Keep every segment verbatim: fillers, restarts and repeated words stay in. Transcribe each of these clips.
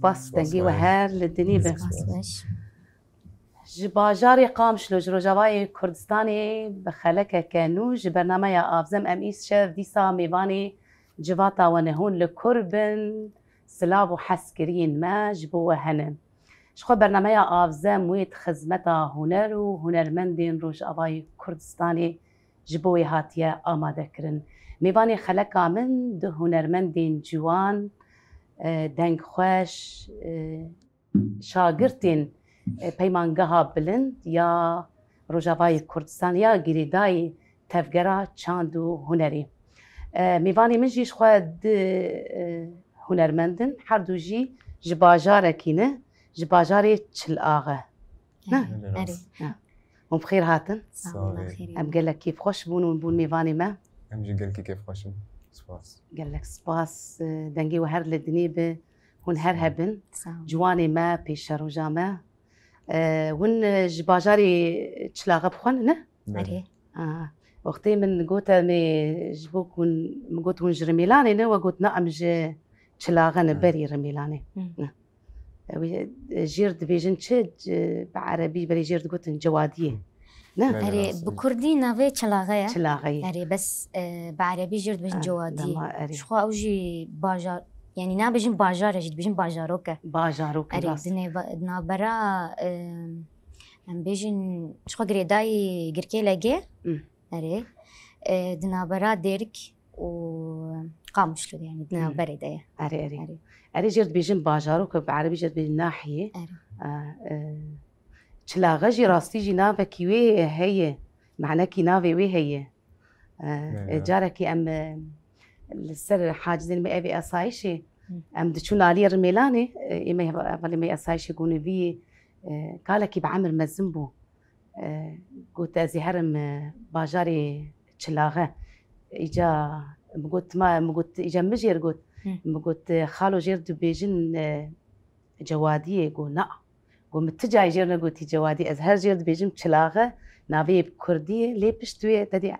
Spas, dengê we her li dinî be. Spas weş. Ji bajarê Qamişlo, ji Rojavayê Kurdistanê bi xelekeke nû ji bernameya Avzem em îşev dîsa mêvanê civata we ne. Hûn li kur bin, silav û hezkiriyên me ji bo we hene. Ji xwe bernameya Avzem wê di xizmeta huner û hunermendên Rojavayê Kurdistanê ji bo wê hatiye amade kirin. Mêvanê xeleka min du hunermendên ciwan, e, dengxweş, e, şagirtên, e, Peymangeha Bilind ya Rojavayê Kurdistan ya girêdayî tevgera çand û hunerê. E, mêvanê min jî ji xwe du, e, hunermend in, her du jî ji bajarekî ne, ji bajarê Çil Axe. Ne? Erê, erê. Ha. Hûn bi xêr hatin. Sağ olun, xêr. Em gelek kêfxweş bûn hûn bûn mêvanê me. Em jî gelkî kêfxweş in. Spas. Gelek spas. E, dengê we her li dinê be. Hûn her hebin. Sağ olun. Ciwanê me, pêşeroja me. E, hûn, e, ji bajarê Çil Axe bi xwe ne? Belê. Erê. Aha. Wextê min got em ê ji bo ku hûn, min got hûn ji Rimêlanê ne, we got na em ji Çil Axe ne, berî Rimêlanê. Hı. Ne. Ew ê, e, jêr dibêjin çi? Ci-, bi erebî berê jêr digotin cewadiyê. Ne? Belê, rast. Erê, bi kurdî navê Çil Axe ye. Çil Axe ye. Erê, bes, e, bi erebî jêr dibêjin cewadiyê. Dema, erê. Ji xwe ew jî bajar, yanî nabêjin bajar e jî, dibêjin bajarok e. Bajarok e, rast. Erê, di nêva-, di navbera, e, em bêjin, ji xwe girêdayî Girkê Legê. Hı. Erê. E, di navbera Dêrik û Qamişlo de, yanî di navberê de ye. Erê, erê. Erê. Erê jê dibêjin bajarok, bi erebî jê dibêjin nahiyê. Erê. E, e, Çil Axe jî rastî jî navekî wê heye, manekî navê wê heye. E, e, carekî em, e, li ser hacizên me evê asayişê, em diçûn aliyê Rimêlanê, e, ê me hevalê me asayişê goniviyê, e, kalekî bi emir mezin bû. E, got, "Ez ê herim, e, bajarê Çil Axe." Îca min got, "Ma," min got, îca min jêr got. Hı. Min got, "Xalo, jêr dibêjin, e, cewadiyê." Got, "Na." Got, "Min ti carî jêr negotî cewadî. Ez her jêr dibêjim Çil Axe, navê yê bi kurdî ye. Lê pişt wê tedî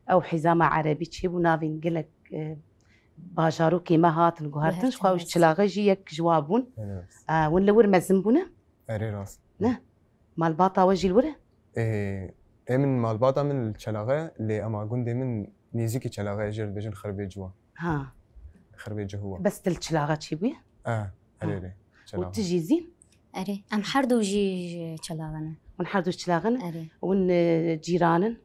ew hîzama erebî çêbû, navên gelek, e, bajarokê me hatin guhertin. Guhertin, ji xwe ew ji Çil Axe jî yek ji wa bûn." Evet. E, hûn li wir mezin bûne? Erê, rast. Ne? Malbata we jî li wir e? Ê, ê min, malbata min li Çil Axe, lê ema gundê min nêzîkî Çil Axe ye, jê re dibêjin Xirbê Ciwa. Ha. Xirbê Cihuwa. Bes tu li Çil Axe çêbûye? E, erê, erê. Û tu jî zî? Erê, em her du jî ji Çil Axe ne. Hûn her du ji Çil Axe ne? Erê. Hûn, e, cîran in?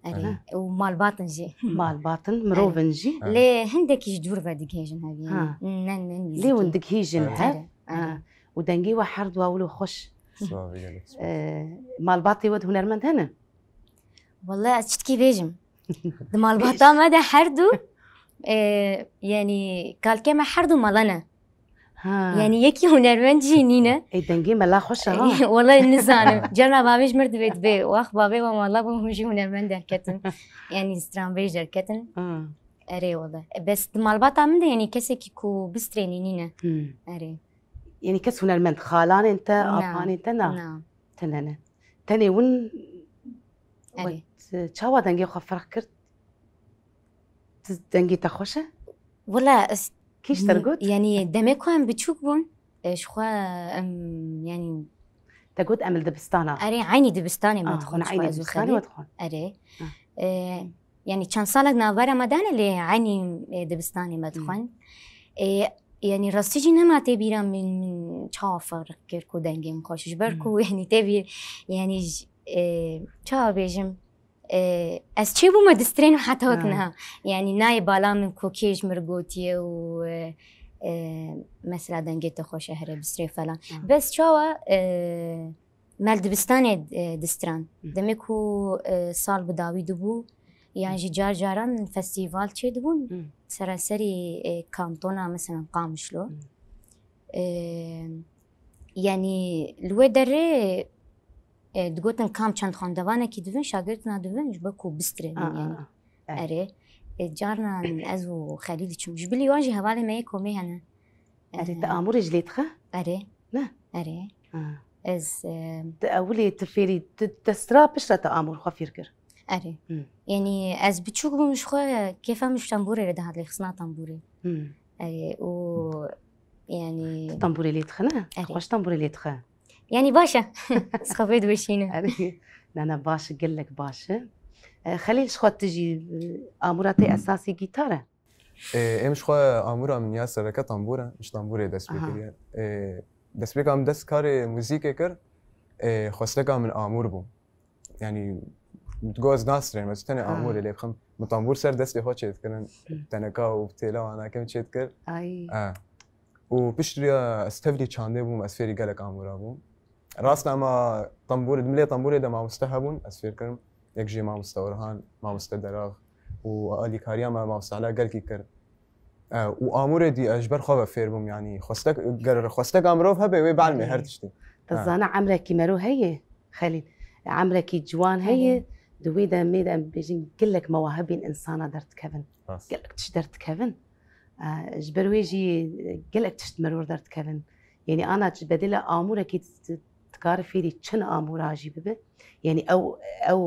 Erê. Ha. Û malbat in jî. Malbat in, mirov in jî. Erê. Lê hindekî ji dûr ve digihêjin hevî. Ha. Ne, ne nêzîkî. Lê hûn digihîjin hev? Erê, erê. Ha. Û dengê we her du wilo xweş. Spas, gelek spas. E, malbatê we de hunermend hene? Wele ez çitkî bêjim. Di malbata me de her du, e, yanî kalkê me her du mala ne. Ha. Yanî yekî hunermend jî nîne. Ê, dengê mela xweş e ha. Wele nizanim. Carna bavê ji mir divê dibê. Wext bavê we mala bû, hûn jî hunermend derketin. Yanî stranbêj derketin. Ha. Erê wele. E, bes di malbata min de yanî kesekî ku bistrênî nîne. Hmm. Erê. Yanî kes hunermend, xalanên te, apanên te na? Na. Tune ne. Tenê win. Erê. Wet, çawa dengê xwe ferq kir? Tu dengê te xweş e? Wela ez. Kî ji te re got? Yanî demê ku em biçûk bûn, e, ji xwe em, yanî. Te got em li dibistana. Erê, eynî dibistanê me dixwin, ji xwe ez û Xelîl. Erê. Ah. E, Yanî çend salek navbera me de ne, lê eynî, e, dibistanê me dixwend. E, yanî rastî jî nema tê bîra min, min çawa ferq kir ku dengê min xweş. Ji ber ku yanî tê bîr, yanî j-, e, çawa bêjim, e, ez çêbûme distrênim heta wek niha. Yanî nayê bala min ku kê ji mir gotiye û, e, e, mesela dengê te xweş e, here bistrê falan. Bes çawa, e, Me li dibistanê, e, distran. Hı. Demê ku, e, sal bi dawî dibû, yan jî car caran festîval çêdibûn, Hı. seraserî, e, kantona, mesela Qamişlo. Hı. E, yanî li wê derê, e, digotin kam çend xwendevanekî divin, şagirtina divin, ji bo ku bistrevin A, a, yanî. A. Evet. Erê. E, carnan ez û Xelîl diçûm. Ji bilî wan jî hevalê me yê komê hene. Erê, tu amûrê ji lê dixe? Erê. Ne? Erê. Ha. Ez, e, Tu ewilê tu fêrî, tu destra piştre tu amûr xwe fêr kir? Erê. Hı. Yanî ez biçûk bûm ji xwe kêfa min ji tembûrê re dihat, lê xistina tembûrê. Hı. Erê, û Yani. Tu tambûrê lê dixine? Erê. Xweş tambûrê lê dixe. Yani baş e. Sixafê diweşîne. Erê. Ne, ne, baş e, gelek baş e. E, Xelîl, ji xwe tu jî, e, amûra te esasî gîtar e? E, em ji xwe amûra min ya sereke tambûr e. Ji tambûrê dest pê Aha. kiriye. E, destpêka min dest karê muzîkê kir. E, xwesteka min amûr bû. Yani, digo ez nastrêm, ez tenê Ha. amûrê lê bixim. Min tambûr ser destê xwe çêdikirin. Hı. Teneka û têla wana kem çêdikir. Ay. Ha. Û pişt riya ez tevlî çandê bûm, ez fêrî gelek amûra bûm. Rast e, ama tambûrê, milê tambûrê de mamoste hebûn, ez fêr kirim. Yek jî mamoste Orhan, mamoste Derax û alîkariya me mamoste Ela gelkî kir. E, û amûrê dî ez ji ber xwe ve fêr bûm, yanî xwestek, ger xwesteka mirov hebe, wê bielmê Erê. her tiştî. Te Ha. zana emrekî mero heye, Xelîl. Emrekî ciwan heye, Erê. di wê demê de em bêjin gelek mewahibên insana derdikevin. Rast. Gelek tişt derdikevin. E, ji ber wê jî gelek tişt mirov derdikevin. Yanî ana ji bedêla amûrekî t-, t-, dikare fêrî çin amûra jî bibe. Yanî ew, ew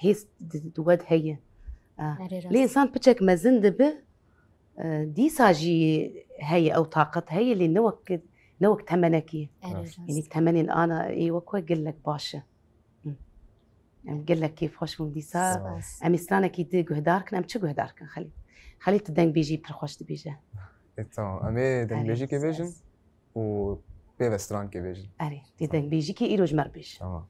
hêz di, di we de heye. E, Erê, rast. lê însan piçek mezin dibe, E, dîsa jî heye, ew taqet heye, lê ne wek, ne wek temenekî. Erê, Rast. rast. Yanî temenên ana ê wek we gelek baş e. Hı. Em gelek kêfxweş bûn dîsa. Spas. Em ê stranekî di guhdar kin, em çi guhdar kin Xelîl? Xelîl, tu dengbêjî pir xweş dibêje. E, tamam. Em ê dengbêjîkê Erê, bêjin spas. û pê ve strankê bêjin. Erê, tê Tamam. dengbêjîkê îro ji me re bêje. Tamam.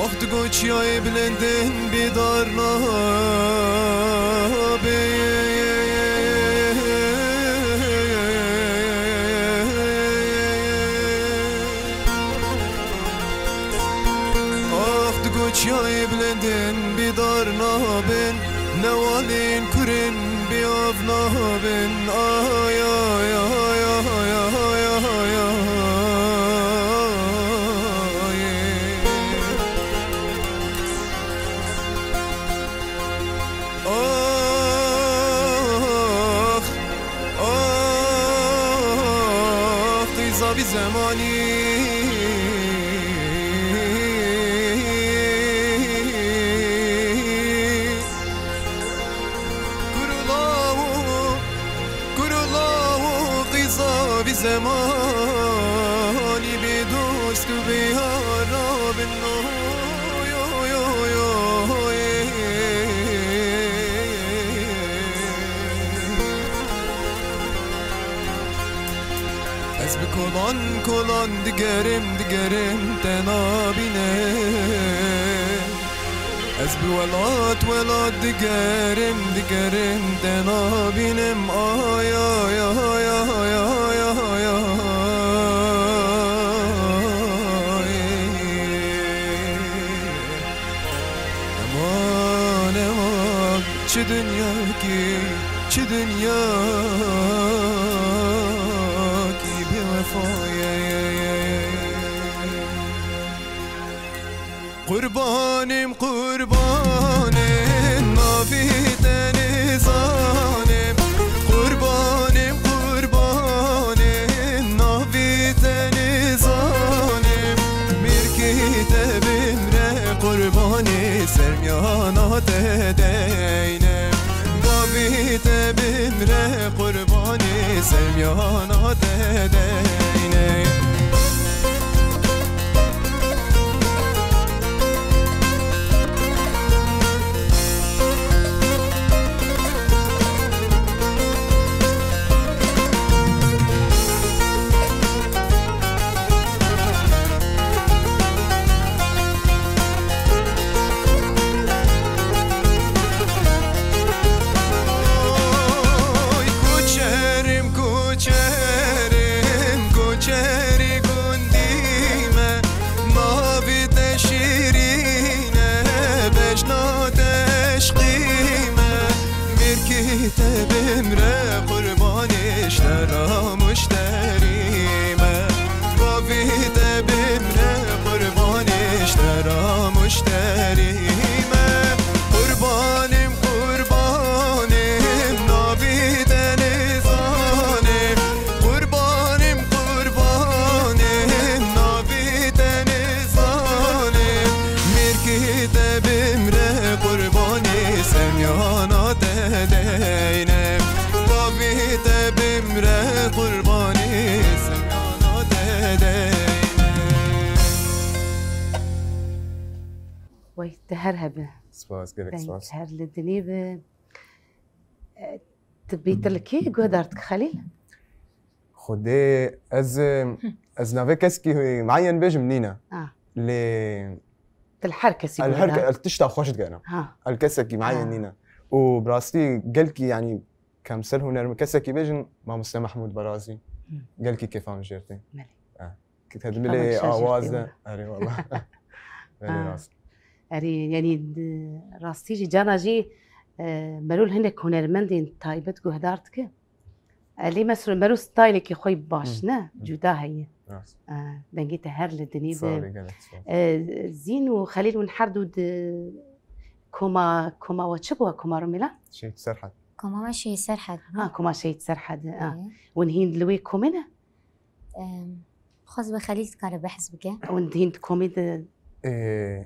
Ax, digo çiyayê bilindin bîdar nabe. Ax, digo çiyayê bilindin bîdar nabin, newalên kurin bêav nabin. Ay, ay, ay. Ax, ax, qîza bî zemanî. Kurulawo, kurulawo, qîza bî zemanî, bê dost û bê yar nabin. Oy, oy, oy, oy. Ez bi kolan kolan digerim, digerim te nabînim. Ez bi welat welat digerim, digerim te nabînim. Ay, ay, ay. Eman, eman, çi dinyakî, çi dinyakî bêwefayê. Qurbanêm, qurbanêm, navê te nêzanêm. Qurbanêm, qurbanêm, navê te nêzanêm. Mêrkê Te her hebe. Spas, gelek spas. Deng her li dinê be. E, tu bêtir li kê guhdar dikî Xelîl? Xwedê ez, e, ez navê kesekî mueyen bêjim nîne. Ha. Lê Ti li her kesî guhdar. El tişta xweş digerim. Ha. El kesekî mueyen nîne. Û bi rastî gelkî, yanî, kemsel hunermend kesekî bêjin, Mamoste Mehmûd Barazî. Gelkî kêfa min jê re tê. Belê. Kêfa min awaz de. Erê, wela. Belê, rast. Erê, yanî, rastî jî cana jî, e, merûl hinek hunermendên taybet guhdar dike. E, lê mesrû, merû stylekî xwe baş ne, cuda heye. Rast. E, dengê te her li dinê be. Sağ ol, gelek sağ ol. E, Zîn û Xelîl hûn her du di koma, koma we çi bû, koma Rûmêlan? Şehîd Serhed. Koma me Şehîd Serhed. Ha, koma Şehîd Serhed, ha. Hûn hîn li wê komê ne? Em, xwez bi Xelîl dikare behs bike. Hûn hîn di komê de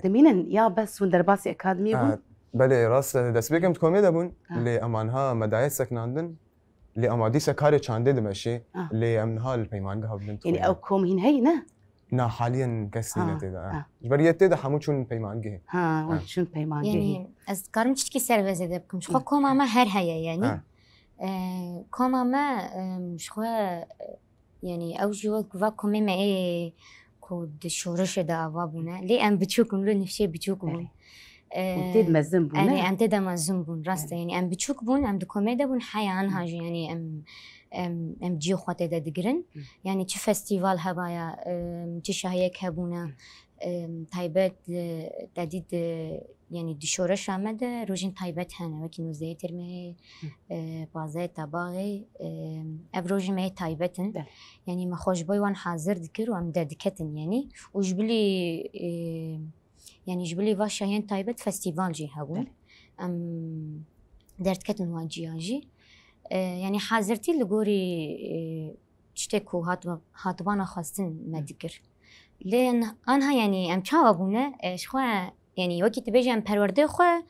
dimînin ya bes hûn derbasî akademiyê bûn? Ha, belê, rast e, destpêk em di komê de bûn. Ha. Lê em anha me daye sekinandin. Lê em dîsa karê çandê dimeşê, ah, lê em niha li peymangeha bilind dixwînin. Yanî ew kom hîn heye, ne? Na, haliyen kes nîne tê de, ha. Ji ber yê tê de hemû çûn peymangehê. Ha, hûn çûn peymangehê. Yanî ez dikarim tiştekî ser vê zêde bikim. Ji xwe koma me her heye, yanî. E, koma me, em, ji xwe, e, yanî ew jî wek va komê me ê ku di şoreşê de ava bûne. Lê em biçûk bûn, li nifşê biçûk bûn. Erê. Û tê de mezin bûn, ne? Erê, em tê de mezin bûn, rast e. Yanî em biçûk bûn, em di komê de bûn, heya anha jî, yanî em, em, em cihê xwe tê de digirin. Yanî çi festîval hebaya, em, çi şahiyek hebûne, em, taybet, e, tedî di, yanî di şoreşa me de rojên taybet hene, wekî nozdehê Têrmehê, e, pazdehê Tebaxê, em, ev rojên me yê taybet in. Belê. Yanî me xwe ji bo wan hazir dikir û em derdiketin, yanî. Û ji bilî, e, Yanî ji bilî va şahiyên taybet festîval jî hebûn. Belê. Em derdiketin wan ciya jî. E, yanî hazirtî li gorî, e, tiştê ku hat-, hatibana xwestin me dikir. Lê n-, anha yanî em çawa bûne? E, ji xwe, yanî wekî tu bêjî em perwerdeyê xwe,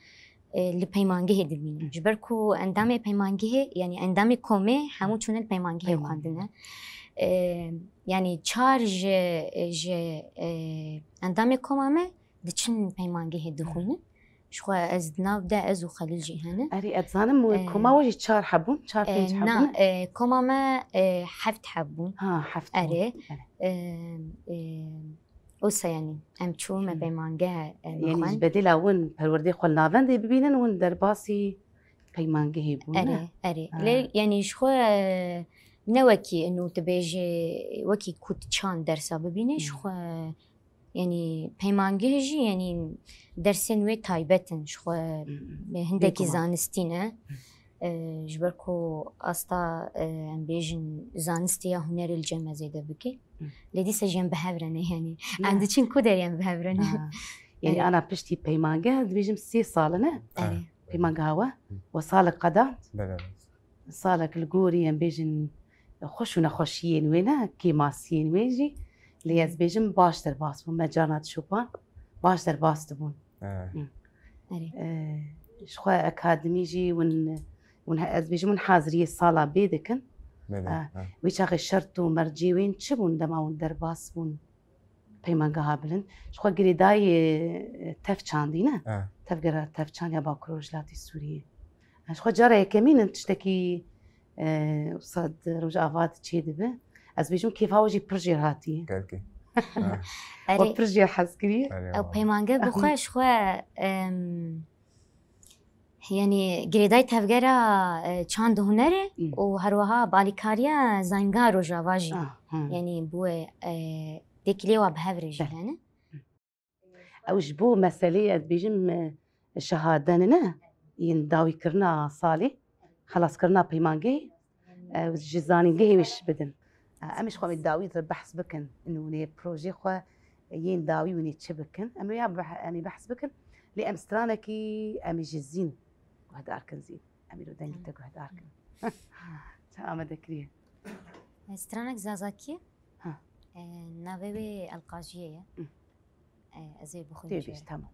e, li peymangehê dibînin. Ji ber ku endamê peymangehê, yanî endamê komê hemû çûne li peymangehê xwendine. E, yanî çar ji, ji, e, endamê koma me diçin peymangehê dixwînin. Ji xwe ez di nav de, ez û Xelîl jî hene. Erê, ez dizanim, e, koma we jî çar heb bûn, çar, e, pênc heb na, bûn? E, koma me, e, heft heb bûn. Ha, heft bûn. Erê. Erê. E, e, wisa yanî, em çû me peymangeh, e, yanî ji bedêla win perwerdeyê xwe li navendê bibînin, win derbasî peymangehê bûn, ne? Erê, erê. Ha. Lê, yanî ji xwe, e, ne wekî ino tu bêjê, wekî ku tu çand dersa bibînê, ji xwe Yanî peymangeh jî, yanî dersên wê taybet in, ji xwe hindekî zanistî ne. E, ji ber ku asta, e, em bêjin zanistê ya hunerê li cem me zêde bike. Lê dîsa jî em bi hev re ne, yanî. Em diçin ku derê em bi hev re ne. Ha. Yanî ana piştî peymangeh dibêjim sê sal e, ne? Erê. Peymangeha we, we salek qedand. Belê. Salek li gorî em bêjin xweş û nexweşiyên wê ne, kêmasiyên wê jî. Lê ez bêjim baş derbas bûn. Me carna dişopan, baş derbas dibûn. Erê. Hı. Erê. Ee, ji xwe akademî jî win, win he-, ez bêjim win haziriyê sala bê dikin. Belê, ee, ha. Wî çaxê şert û mercê wên çi bûn dema win derbas bûn? Peymangeha bilind. Ji xwe girêdayî, e, tev çandî ne? E. Tevgera tev çand ya Bakur Rojhilatê Sûriyê. Ji xwe cara yekemîn in tiştekî, e, wisa di Rojava de çêdibe. Ez bêjim kêfa we jî pir jêr hatiye. Gelkî. E. Erê. We pir jêr hez kiriye. Erê, ew peymangeh bi xwe ji xwe, em, Yanî girêdayî tevgera, e, çand û hunerê û herwiha bi alîkariya Zanîngeha Rojava jî. Ah, hmm. Yanî bi wê, e, têkiliyê wa bi hev re jî hene. Ew ji bo meseleyê ez dibêjim, e, şehadene ne, yên dawîkirina salê, xelaskirina peymangehê, e, ji zanîngehê wê şi bidin. E, em ê ji xwe em ê dawî re behs bikin. Nûnê projê xwe yên dawî wînê çi bikin? Em ê ya beh-, em ê behs bikin. Lê em stranekî em ê ji Zîn guhdar kin Zîn. Em ê dengê te guhdar kin. Te amade kiriye. Stranek Zazakî. Ha. E, navê wê Elqajiyê ye. Hı. E, ez ê bixwînim. Tê bîst, tamam.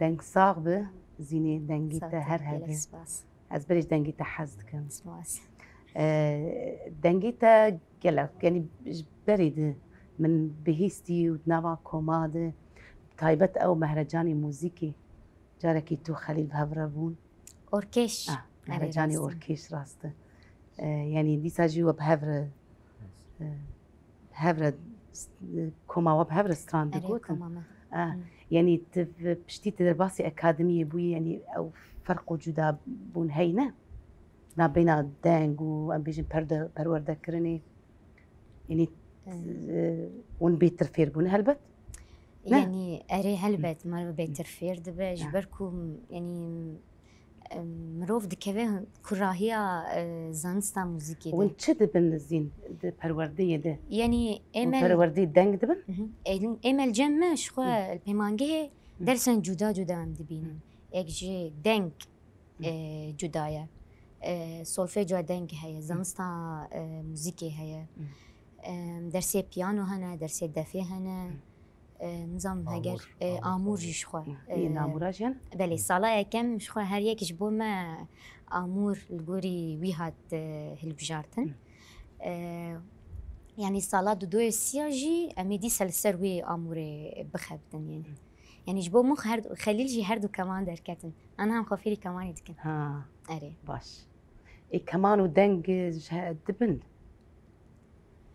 Deng sax bi, Zînê, dengî te her hebe. Spas. Ez berî ji dengî te hez dikim. Spas. Ee, dengî te gelek, yanî ji berî de min bihîstî û di nava koma de, taybet ew mehrecanê muzîkê, carekî tu Xelîl bi hev re bûn. Orkêş. Ah, mehrecanê orkêş, rast e. Ee, yanî dîsa jî we bi hev re, e, hev re, koma we bi hev re stran digotin. Erê, koma me. Ah, yanî tu piştî tu derbasî akademiyê bûyî, yanî ew ferq û cuda bûn heyne? Nabeyna deng û, em bêjin, perde, perwerdekirinê. Yanî, e, hûn bêtir fêr bûne helbet? Ne? Yanî, erê, helbet, meriv bêtir fêr dibe, ji ber ku, yanî, em, mirov dikeve kurahiya, e, zanista muzîkê de. Hûn çi dibin Zîn di perwerdeyê de? Yanî, hûn emel perwerdeyê deng dibin? Mhm. Ê, emel cem me, ji xwe li pêmangehê dersên cuda cuda em dibînin. Yek ji deng e, cuda ye. E, solfeca deng heye, zanista, e, muzîkê heye. E, dersê piyano hene, dersê defê hene. E, nizam heger, e, amûr jî ji xwe. Ê, e, amûra jî hene? Belê, sala yekem ji xwe her yek ji bo me amûr li gorî wî hat, e, hilbijartin. E, yanî sala dudoyê siya jî em ê dîsa li ser wê amûrê bixebitin, yanî. Yanî ji bo min her, Xelîl jî her du keman derketin. An hem xwe fêrî kemanê dikin. Ha. Erê. Baş. Ê, keman û deng ji he-, dibin.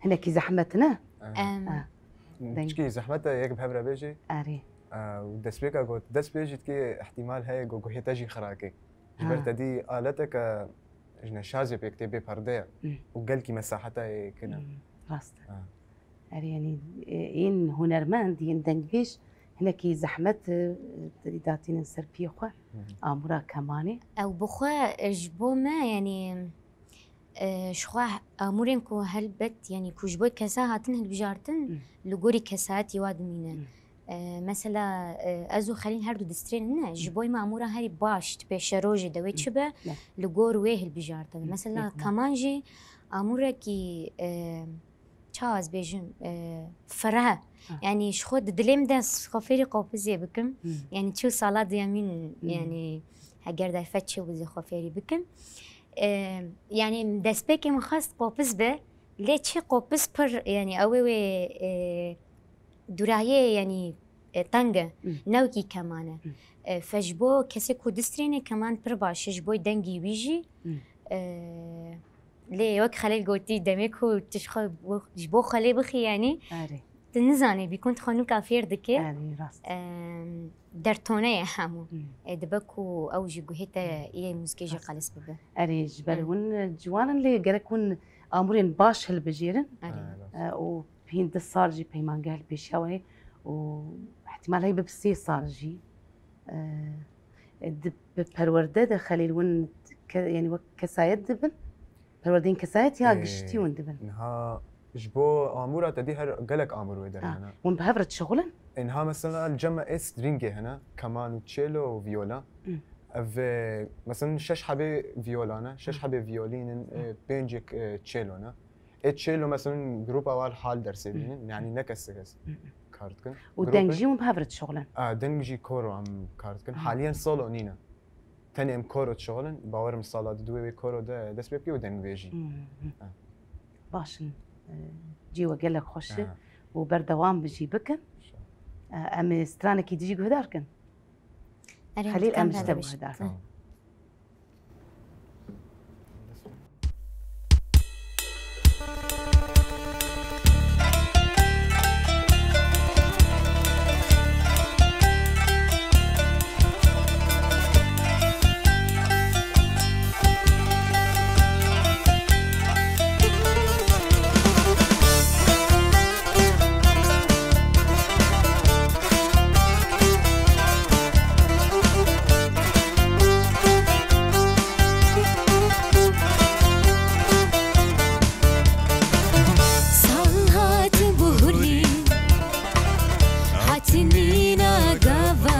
Hinekî zehmet ne? Em. Ha. Deng. Çikî zehmet e yek bi hev re bêjî. Erê. E, û destpêka got, destpê jî dikê ihtimal heye ku guhê te jî xirake. Ji ber te dî aleteke ji neşazê pêk tê bê perde ye. Hmm. Û gelkî mesaheta yê kine. Hmm. Rast e. Ha. Erê, yanî, e, yên hunermend, yên dengbêj hinekî zehmet, e, têdî datînin ser piyê xwe, amûra kemanê. Ew bi xwe, e, ji bo me, yanî, e, ji xwe amûrên ku helbet, yanî ku ji bo kesa hatin hilbijartin, li gorî kesayetî wa dimîne. E, mesela, e, ez û Xelîl her du distrênin ne, ji bo me amûra herî baş, di pêşerojê de wê çi be, li gor wê hilbijartin. Mesela, keman jî amûrekî, e, çawa ez bêjim, e, fireh. Ha. Yanî ji xwe di dilê min de ez xwe fêrî qopizê bikim. Hmm. Yanî çi sala duyemîn, yanî heger derfet çi bû zê xwe fêrî bikim. E, yanî destpêkê min xwest qopiz be, lê çi qopiz pir, yanî ew ê wê, e, durahiyê, yanî, e, teng e, ne wekî keman e. E, fe ji bo kesê ku distrêne keman pir baş e, ji bo dengî wî jî, e, Lê wek Xelîl gotî, demê ku tu ji xwe bo-, ji bo xwe lê bixî, yanî, erê, tu nizanî bî ku tu xwe nûka fêr dikî. Erê, rast. Em, dertone ye hemû. Hmm. E, dibe ku ew jî guhê te yê muzikê jî, rast, xelis bibe. Erê, ji ber hûn ciwan in, lê gerek hûn amûrên baş hilbijêrin. Erê. Ha, rast. E, û hîn du sal jî peymangeh li pêşiya we ye û ihtimal heye bibe sê sal jî. E, e, di, bi perwerde de Xelîl hûn ke-, yanî wek kesayet dibin? Perwerdeyên kesayetî ya, e, giştî hûn dibin? Niha ji bo amûra te dî her gelek amûr wê derhene. Ha, hûn bi hev re dişixulin? E, niha mesela li cem me ê stringê hene, keman û çêlo û viyola. Hı. Ev, e, mesela şeş hebê viyola ne, şeş hebê viyolîn in, e, pêncek, e, çêlo ne. Ê çêlo mesela grupa wan hal dersê dînin, yanî ne kes kes kar dikin. Û deng jî hûn bi hev re dişixulin? A, deng jî koro em kar dikin. Haliyen solo nîne. Tenê em koro dişixulin. Bawerim sala di duwê wê koro de dest pê bike û deng vê jî. Baş in. E, cî we gelek xweş e. Û berdewam bi jî bikin. E, em ê stranekî dijî guhdar kin. Erê, Xelîl, em ji te guhdar. Tamam. Sal hat buhurî, hat nîna gava,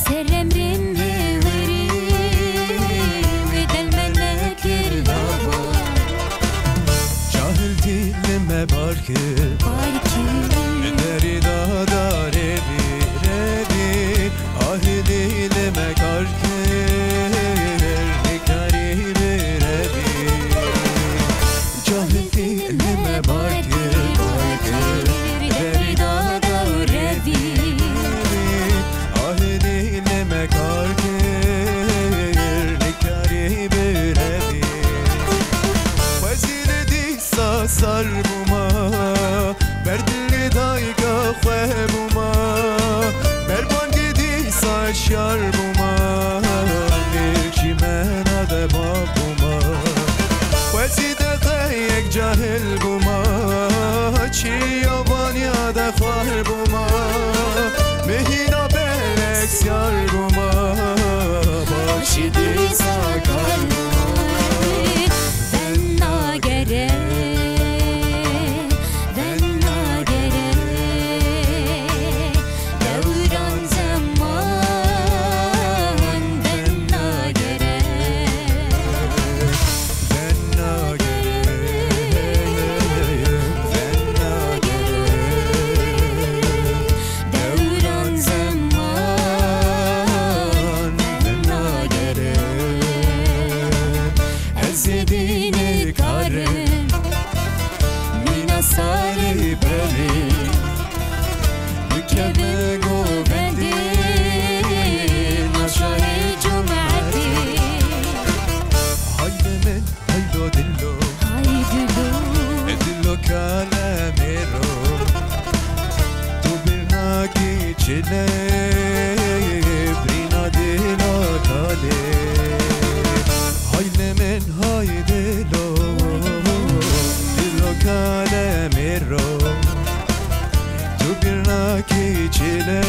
ser emrê me werî, wê del me nekir dava. Cahil dîl me bar kir, bar kir. Derî da da revî, revî. Bûma, ber dilê dayika xwe bûma, ber bangê dîsa şiyar bûma, êkî me nade bab bûma. Xwezî deqeyek cahil bûma, çiya vaniya de xwar bûma, mihîna belek siyar bûma, başî dîsa kar bûma. Venagere, venagere, dewran zeman, venagere, venagere, venagere, dewran zeman, venagere. Ez ê dî nikarim mîna salê berê bikeve govendê maşayê cumetê. Haydi min, haydo dillo, hay dilo, e dillo kalemê ro, tu birnakî çile, birîna dila kalê. Haydi min, haydi lo, dilo kalemê ro, tu birnakî çile,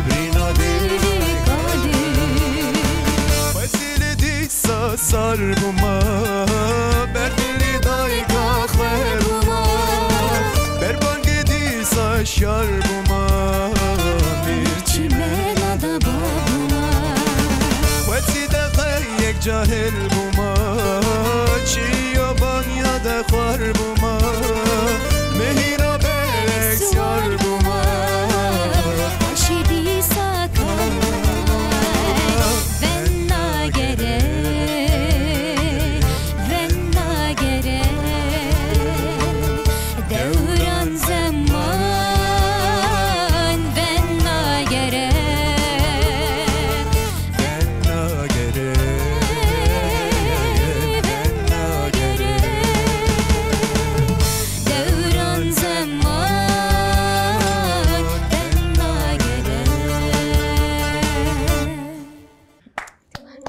birîna dila kalê. Xwezî li dîsa sar bûma, ber dilê dayika xwe bûma, ber bangê dîsa şiyar bûma, mîrçî me nade bab bûma. Xwezî deqeyek cahil bûma, çiya vaniya de xwar bûma, mihîna belek siyar bûma. Aşî dîsa kar venagere, venagere, dewran zeman venagere, venagere, venagere, dewran zeman venagere.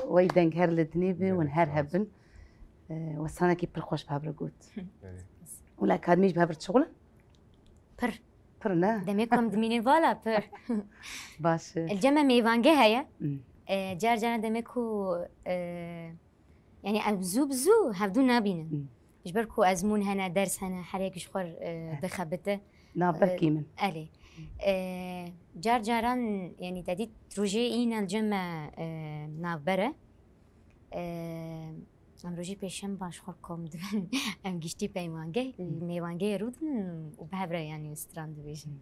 Wey deng her li dinê be, hûn her hebin. Ee, we stranekî pir xweş bi hev re got. Belê. Û li akademî jî bi hev re dişixulin? Pir. Pir ne? Demê ku em dimînin vala pir. Baş e. Li cem me mêvangeh heye. Hmm. Ee, car caran demê ku, e, yanî em zû bi zû hevdû nabînin. Hmm. Ji ber ku ezmûn hene, ders hene, her yek ji xwe, e, dixebite. Navberkî min. Elê. E, car caran, yanî te dît rojê îne li cem me, e, navber e. E, em rojê pêşemba ji xwe kom dibin. Em giştî peymangeh, mêvangehê rûdin û bi hev re, yanî, stran dibêjin.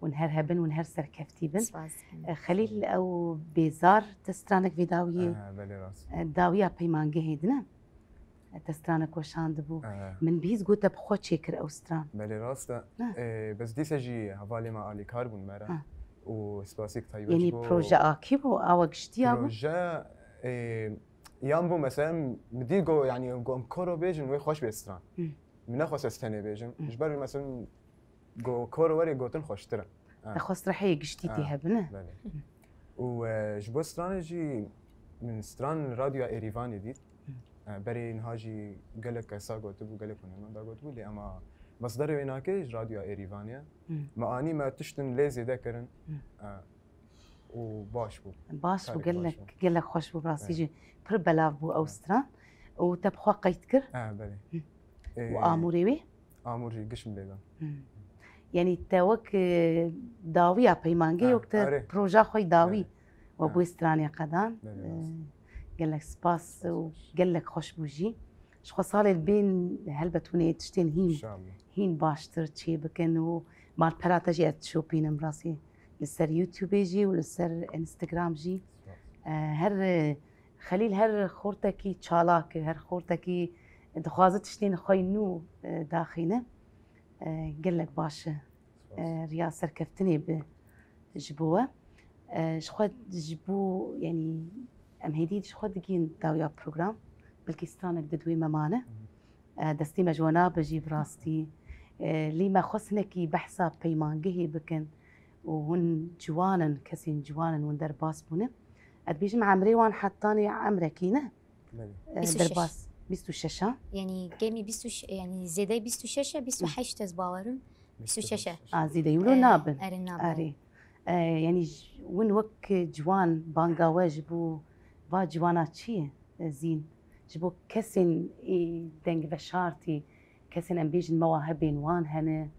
Hûn her hebin, hûn her serkeftî bin. Spas dikim. E, Xelîl, ew bêzar te stranek vê dawiyê, e, belê rast, e, dawiya peymangehê dine. Te stranek weşandibû. Ee. Min bihîst got te bi xwe çêkir ew stran. Belê rast e. Ha. Ee, bes dîse jî hevalê me alîkar bûn me re. Ha. Û spasîk taybet ji bo. Yanî proje akî bû, awa giştiya bû? Proje, ee, yan bû mesela, min dî got, yanî got em koro bêjin, wê xweş bê stran. Hı. Min nexwest ez tenê bêjim. Hı. Ji ber wî mesela got koro werê gotin xweştir e. Ha. Te xwest rihê giştî tê hebine. Belê. Û, e, ji bo stranê jî min stran li Radyoya Êrîvanê dît. Hı. E, berê niha jî gelek kesa gotibû, gelek hunermenda gotibû, lê ema mesderê wê nake ji Radyoya Êrîvanê ye. Hı. Me anî me tiştin lê zêde kirin. Hı. E, û baş bû. Baş bû, karek baş gelek, bû. Gelek xweş bû, rastî jî pir belav bû ew stran. Û te bi xwe qeyd kir? E, belê. Hı. E, û amûrê wê? Amûr jî giş min lê da. Hmm. Yanî te wek, e, dawiya peymangê, ha, wek te, erê, proja xwe dawî, erê, we, ha, bo stranê qedan. Belê, e, rast. Gelek spas û gelek xweş bû jî. Ji xwe salê li bên helbet hûn ê tiştên hîn, hîn baştir çê bikin û malpera te jî ez dişopînim rastî. Li ser YouTubeê jî û li ser Instagram jî. Spas. E, her, e, Xelîl her xortekî çalak e, her xortekî dixwaze tiştên xwe yê nû, e, daxîne. E, gelek baş e. Spas. E, riya serkeftinê bi ji bo we. E, ji xwe ji bo, yanî em hêdî ji xwe digihîn dawiya program. Belkî stranek di dwê me mane. Hı hı. E, destê me ji we nabe jî bi rastî. E, lê me xwest hinekî behsa peymangehê bikin û hûn ciwan in, kesên ciwan in hûn derbas bûne. Ez dibêjim emrê wan hetanî emrekî ne? Belê. E, bîst û şeş. Derbas bîst û şeş a? Yanî kêmî bîst û şeş, yanî zêdeyî bîst û şeş e, bîst û heşt ez bawerim. Bîst û şeş e. A, zêdeyî wilo nabin. Erê, nabin. Erê. E, yanî j-, win wek ciwan banga we ji bo va ciwana çi ye, e, Zîn? Ji bo kesên ê deng veşartî, kesên em bêjin mewahibên wan hene,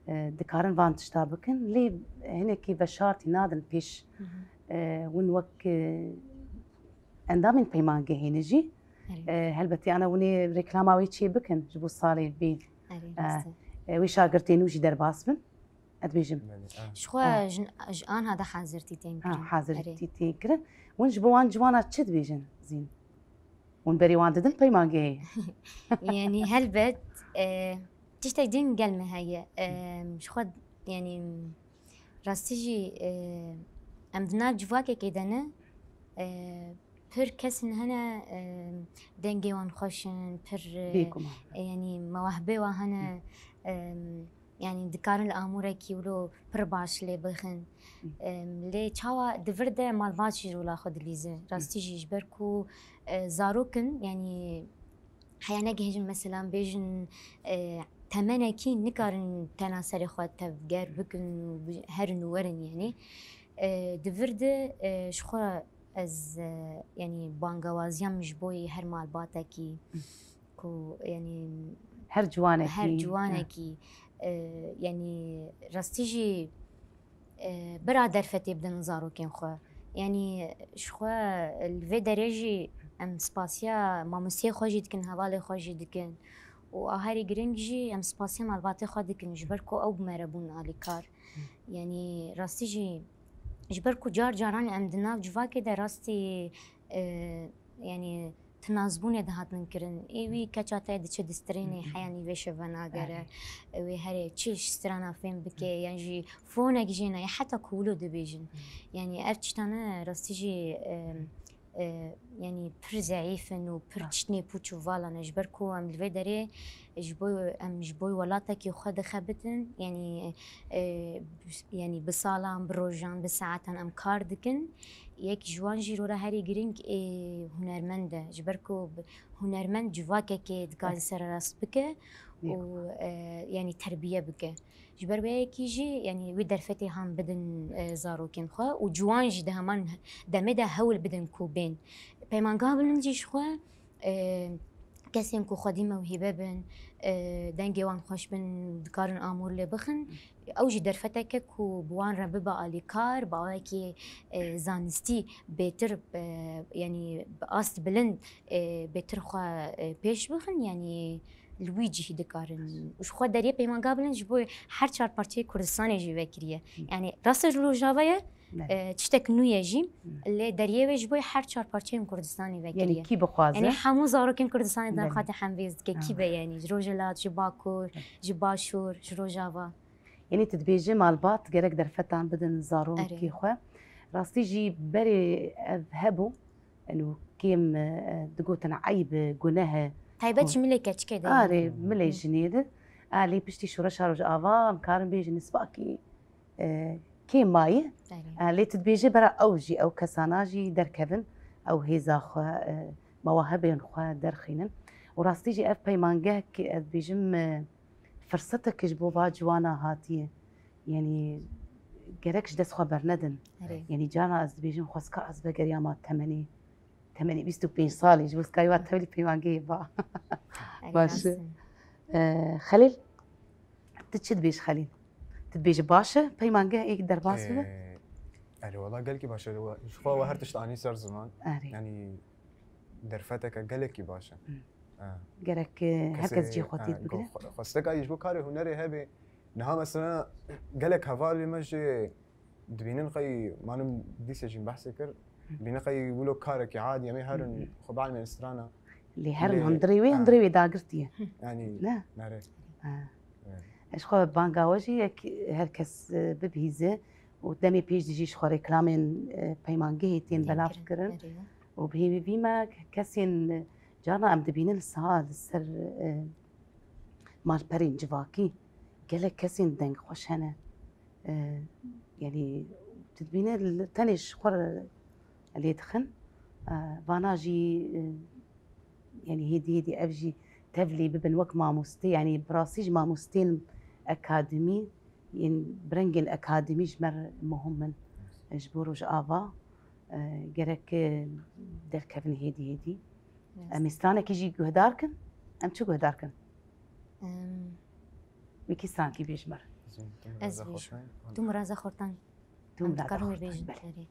e, dikarin van tişta bikin, lê hinekî veşartî nadin pêş. Hı hı. E, win wek, e, endamên peymangehê ne jî. Erê. E, helbetî ana winê reklama wê çê bikin ji bo salê bî. Erê, e, rast e. E, wê şagirtê nû jî derbas bin. Ez dibêjim. Belê, ah. Ji xwe, ah, ji, ji anha de hazirtî tên kirin. Ha, hazirtî, erê, tên kirin. Hûn ji bo wan ciwana çi dibêjin, Zîn? Hûn berê wan didin peymangehê? Yanî helbet, e, tiştek din gel me heye. E, ji xwe, yanî rastî jî, e, em di nav civakekê de ne, e, pir kesin hene, e, dengê wan xweş in, pir, e, bêguman, e, yanî mewahibê wan hene, e, yanî dikarin li amûrekî wilo pir baş lê bixin. Hı. Em, lê çawa di vir de malbat jî rola xwe dilîze. Hı. Rastî jî ji ber ku, e, zarok in, yanî heya negihêjin, mesela bêjin, e, temenekî nikarin tena serê xwe tevger bikin û bi-, herin û werin yanî. E, di vir de, e, ji xwe ez, e, yanî bangewaziya min ji bo yê her malbatekî, hı, ku, yanî her ciwanekî, her ciwanekî, e, yanî rastî jî, e, bira derfetê bidin zarokên xwe. Yanî ji xwe li vê derê jî em spasiya mamosteyê xwe jî dikin, hevalê xwe jî dikin. Û a herî giring jî em spasiya malbatê xwe dikin, ji ber ku ew bi me re bûn alîkar. Hı. Yanî rastî jî ji ber ku car caran em di nav civakê de rastî, e, yanî tinazbûnê dihatin kirin. Ê wî keça te diçe distirênê, hı hı, heyanî vê şeve nagere. Erê. Wê herê çi ji strana fêm bike, hı, yan jî fonek jê nayê, heta ku wilo dibêjin. Hı. Yanî ev tiştane rastî jî, e, e, yanî pir zeîf in û pir, ah, tiştnê pûç û vala ne. Ji ber ku em li vê derê ji bo, em ji bo welatekî xwe dixebitin, yanî, e, yanî bi salan, bi rojan, bi saetan em kar dikin. Yek ji wan jî rola herî giring ê hunermend e. Ji ber ku bi-, hunermend civakekê dikare, eh, sererast bike, yek, û, e, yanî terbiye bike. Ji ber wê yekî jî, yanî wî derfetê han bidin, e, zarokên xwe û ciwan jî di heman demê de hewl bidin ku bên. Peymangeha Bilind jî ji xwe, e, kesên ku xwedî mewhîbe bin, e, dengê wan xweş bin, dikarin amûr lê bixin. Ew jî derfeteke ku bi wan re bibe alîkar, bi awayekî, e, zanistî bêtir, e, yanî bi ast bilind, e, bêtir xwe, e, pêş bixin, yanî li wî cihî dikarin. Û ji xwe deriyê Peymangeha Bilind ji bo her çar parçeyê Kurdistanê jî vekiriye. Hı. Yanî rast e ji Rojava ye, belê, e, tiştek nû ye jî, hı, lê deriyê wê ji bo her çar parçeyên Kurdistanê vekiriye. Yanî kî bixwaze? Yanî hemû zarokên Kurdistanê, belê, derxate hemvêz dike. Ha. Kî be yanî? Ji Rojhilat, ji Bakur, belê, ji Başûr, ji Rojava. Yanî tu dibêjî malbat gerek derfetan bidin zarokê, erê, xwe. Rastî jî berê ev hebû. Eno kêm, e, digotin eyb e, guneh e. Taybet ji milê keçikê de. Arê, milê, hı, jinê de. A, lê piştî şoreşa Rojava, em karin bêjin nisbakî, e, kêm maye. Erê. E, lê tu dibêjî bera ew jî, ew kesana jî derkevin, ew hêza xwe, e, mewahibên xwe derxînin. Û rastî jî ev peymangeh ki ez dibêjim, e, firsetek ji bo va ciwana hatiye. Yanî gerek ji dest xwe bernedin. Erê. Yanî carna ez dibêjim xwezka ez vegeriyama temenê, temenê bîst û pênc salî ji bo ez karîba tevlî peymangehê ba. Erê, baş e. Rast e. Ee, Xelîl, tu çi dibêjî Xelîl? Tu dibêjî baş e, peymangeh êk derbas bibe? Ee, erê, wela gelkî baş e. Ji xwe we her tişt anî ser ziman. Erê. Yanî derfeteke gelekî baş e. Hı. Ha. Gerek, e, her kes cihê xwe têr bigire. Xwe-, xwesteka ji bo karê hunerê hebe. Niha mesela gelek hevalê me jî dibînin qey, manim dîse jî behsê kir, dibînin qey wilo karekî adî, em ê herin, hı hı, xwe bielmên strana. Lê herin hundirê wê, ha, hundirê wê dagirtiye. Yanî, ne? Nere. Ha. Evet. Ez xwe banga we jî yek her kes, e, bibihîze û demê pêş de jî ji xwe reklamên, e, peymangehê tên belav kirin. Erê. Û bi hêvî vî me kesên, e, carna em dibînin li saha li ser, e, Malperên civakî, gelek kesên dengxweş hene. E, yanî, tu dibîne li tenê ji xwe re lê dixin. E, vana jî, e, yanî hêdî hêdî ev jî tevlî bibin wek mamostê, yanî bi rastî jî mamosteyên akademî, yên bi rengên akademî ji me re muhim in. E, ji bo Rojava, e, gerek, e, derkevin hêdî hêdî. Em ê stranekî jî guhdar kin. Em çi guhdar kin? Em, Wekî strankî bêj me re. Ez bêjim. Tu miraza xortan. Tu miraza xortan, belê.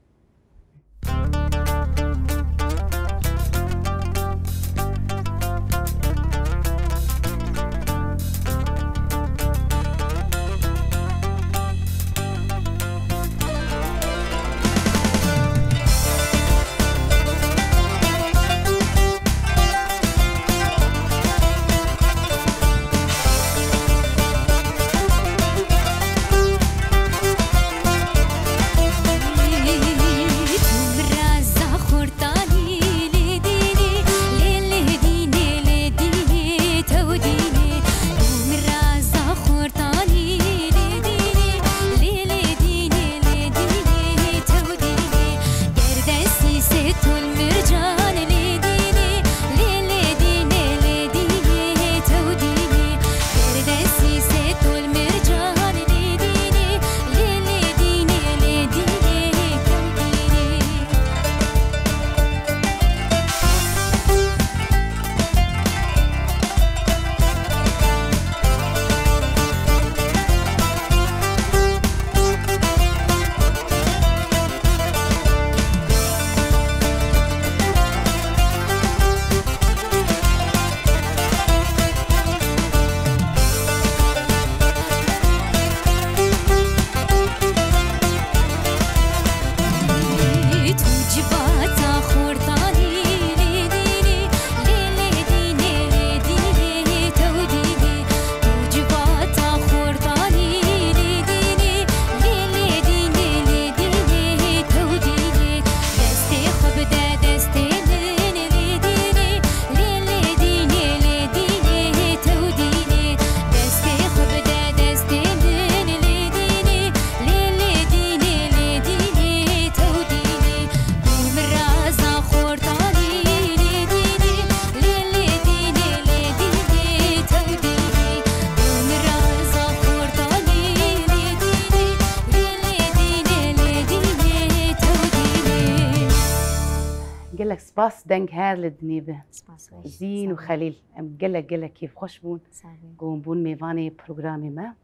Gelek spas, deng her li dinê be. Spas we. Zîn û Xelîl, em gelek gelek kêfxweş bûn. Sağ olun. Ku hûn bûn mêvanê programê me.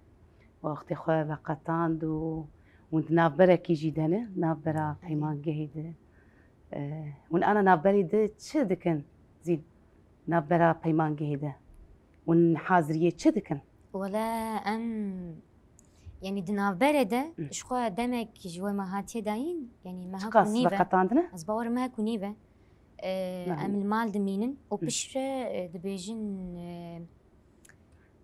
Wextê xwe veqetand û hûn di navberekî jî de ne, navbera peymangehê de. E, hûn ana navberê de çi dikin Zîn? Navbera peymangehê de. Hûn haziriyê çi dikin? Wele em, yanî di navberê de Hı. ji xwe demek ji we me hatiye dayîn, yanî me Çiqas heku nîve. Veqetandine? Ez bawer me heku nîve. E, Hı. Em li mal dimînin û Hı. piştre, e, dibêjin, e,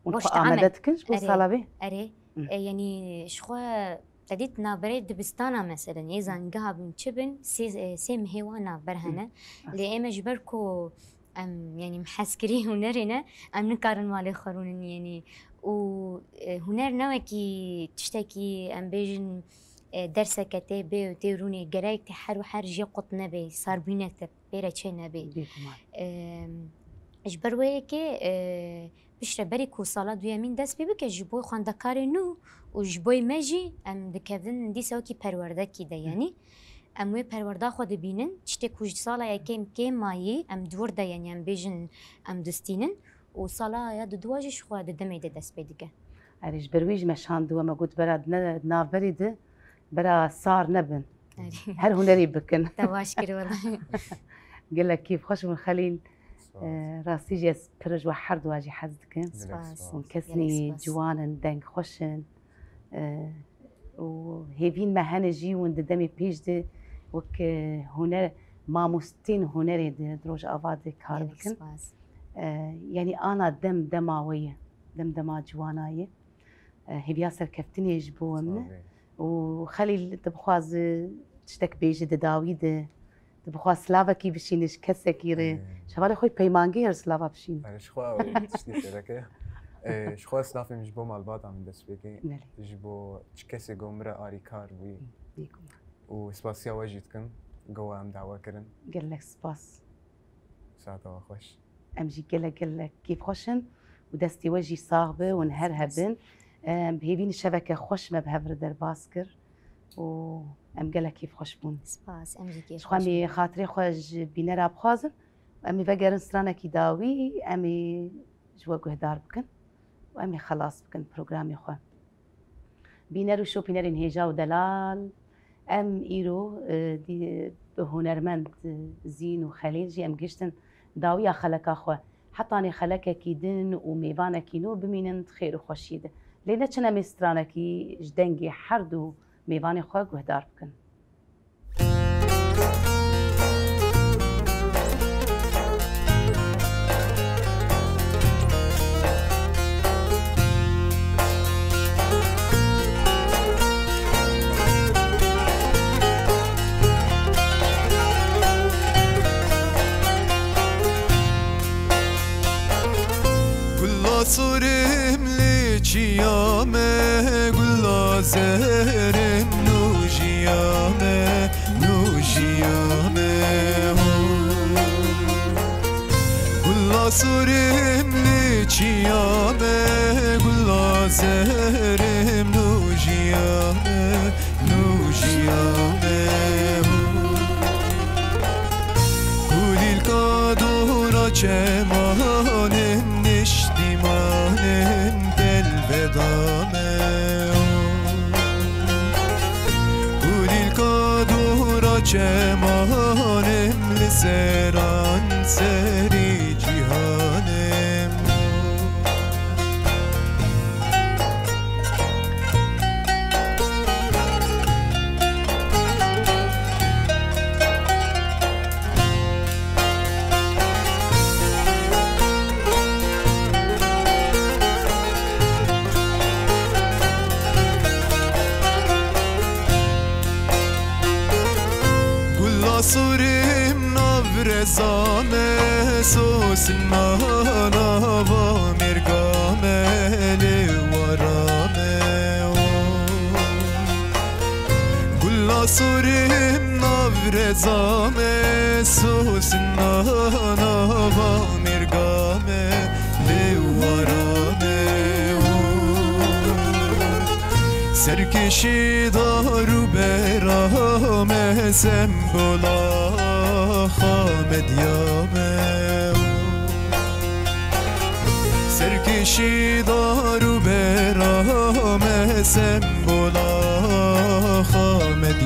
Hûn xwe amade dikin ji bo sala vê? Erê, Hı. E, yanî ji xwe te dît navberê dibistana meselen, ê Hı. zanîngeha bin çi bin, sê, e, sê mihê wan navber Hı. hene. Hı. Lê ê me ji ber ku em, yanî em hezkirî hunerê ne, em nikarin malê xwe rûnin, yanî û, e, huner ne wekî tiştekî em bêjin, e, derseke tê bê û tê rûnê, gerek tê her û her jê qut nebê, sarbûnek te pê re çê nebê. Bêguman. E, ji ber wê yekê, e, Piştre berî ku sala duyemîn dest pê bike, ji bo xwendekarê nû û ji bo me jî em dikevin dîsa wekî perwerdekî de, Hı. yanî em wê perwerda xwe dibînin, tiştê ku ji sala yekêm kêm mayî, em di wir de, yanî em bêjin em distînin û sala ya diduwa jî ji xwe di demê de dest pê dike. Erê, ji ber wî jî me şand û me got bera di ne-, navberê de bera sar nebin. Erê. Her hunerî bikin. Te baş kir wele. Gelek kêfxweş bûn Xelîl. Spas. Ee, rastî jî ez pir ji we her duwa jî hez dikim. Gelek Spas. spas. Hûn kesnî Gelek spas. ciwan in, deng xweş in. Ee, û hêvîn me hene jî hûn di demê pêş de wek, e, huner, mamostên hunerê de di Rojava de kar Gelek bikin. spas. Ee, yanî ana dem dema we ye. Dem dema ciwana ye. E, hêviya serkeftinê ji bo em ne. Sağ ol. Û Xelîl, tu bixwaz, e, tiştek bêjî di dawî de, tu bixwaz silavekî bişînî ji kesekî re, Hmm. ji hevalê xwe peymangê re silava bişînî. Erê, ji xwe ew tiştê sereke. Ee, ji xwe silafê min ji bo malbata min dest pê kê. Belê. Ji bo çi kesê go min re arîkar bûyî. Nîko. Û spasiya we jî dikim, go we em dawa kirin. Gelek spas. Saeta we xweş. Em jî gelek gelek kêfxweş in û destê we jî sax be, hûn her hebin. Em, bi hêvî şeveke xweş me bi hev re derbas kir û em gelek kêfxweş bûn. Spas, em jî kêfxweş bûn. Ji xwe em ê xatirê xwe ji bînera bixwazin. Em ê vegerin stranekî dawî, em ê ji we guhdar bikin û em ê xelas bikin programê xwe. Bîner û şopînerên hêja û delal, em îro, e, dî-, bi hunermend, e, Zîn û Xelîl jî em gihiştin dawiya xeleka xwe. Hetanê xelekekî din û mêvanekî nû bimînin di xêr û xweşiyê de. Lê neçin em ê stranekî ji dengê her du mêvanê xwe guhdar bikin. Gula sorim li çiya me, gula zerim nûjiya me, nûjiya me ho. Gula sorim li çiya me, gula zerim nûjiya me, nûjiya me ho. Kulîlka dora çemanim, niştîmanim delveda me ho. Kulîlka dora çemanim, li seran serî cîhanim ho. Gula sorim nav reza me, sosin nava mêrga me, lê wara me o. Gula sorim nav reza me, sosin nava mêrga me, lê wara me o. Serkêşî dar û bera me, sembola xamediya me. Serkêşî dar û bera me, sembola xamed